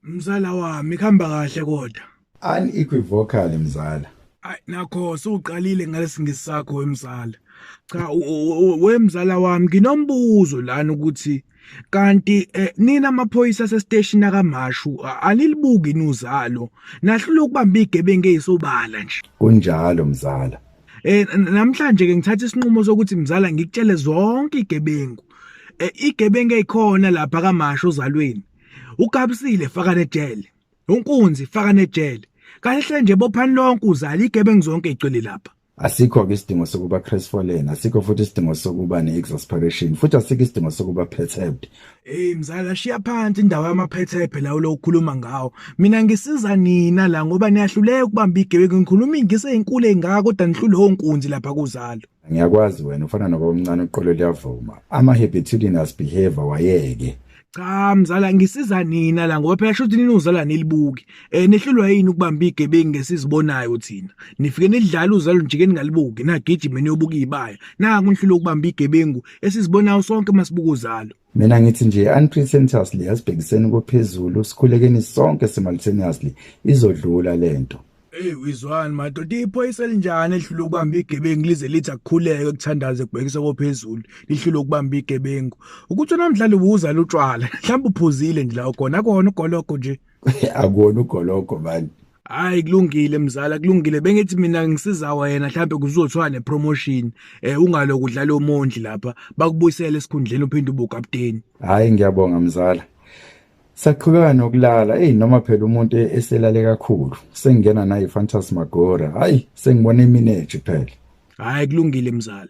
Mzala wami kuhamba kahle kodwa. Unequivocal mzala. Ay nakho suqalile ngalesingisi sakho wemzala. Cha wemzala wami nginombuzo lana ukuthi kanti nina amaphoyisa asesiteshini akaMashu anilibuki inuzalo nahlula ukubamba igebengu ezisobala nje. Kunjalo mzala. Namhlanje ke ngithatha isinqumo sokuthi mzala ngikutshele zonke igebengu. Igebengu ezikhona lapha kaMashu ozalweni. Ugabisile faka nejele. Unkunzi faka nejele. Kahle nje bophani lonke uzala igebengu zonke igcwele lapha. Asikho ke isidingo sokuba crestfallen, asikho futhi isidingo sokuba ne-exasperation, futhi asikho isidingo sokuba perturbed. Hey mzala shiya phansi indawo yamaphethephe lawo lokukhuluma ngawo. Mina ngisiza nina la ngoba niyahluleka ukubamba igebengu ngikhuluma ingise ezinkulu ezingaka kodwa nihlule onkunzi lapha kuzalo. Ngiyakwazi wena ufana nobaba omncane uqolo liyavuma. Ama-habitudinous behavior wayeke. Cha mzala ngisiza nina la ngoba phela shuthi nina uzala nilibuki. Nihlulwa yini ukubamba igebengu ngesizibonayo thina. Nifike nidlala uzalo nje ningalibuki nagijima niyobuka izibaya. Naku nihlulwa ukubamba igebengu esizibonayo sonke masibuka uzalo. Mina ngithi nje unpretentiously asibhekiseni kophezulu sikhulekeni sonke simultaneously izodlula lento. Hey wizwani madoda iphoyisa elinjani elihlula ukubamba igebengu lize lithi akukhuleke kuthandaze kubhekisa kophezulu lihlula ukubamba igebengu ukuthi namhlanje ubuza utshwala mhlawumbe uphuzile nje la khona akona ugologo nje. Akuwona ugologo mani. Hayi kulungile mzala kulungile bengithi mina ngisiza wena mhlawumbe kuzothiwa nepromotion ungaloku udlala omondli lapha bakubuyisele esikhundleni uphinde ube ukapteni. Hayi ngiyabonga mzala. Saqhubeka nokulala, hey noma phela umuntu eselale kakhulu, sengingena nayi phantasmagoria, hayi sengibona imineji phela. Hayi kulungile mzala.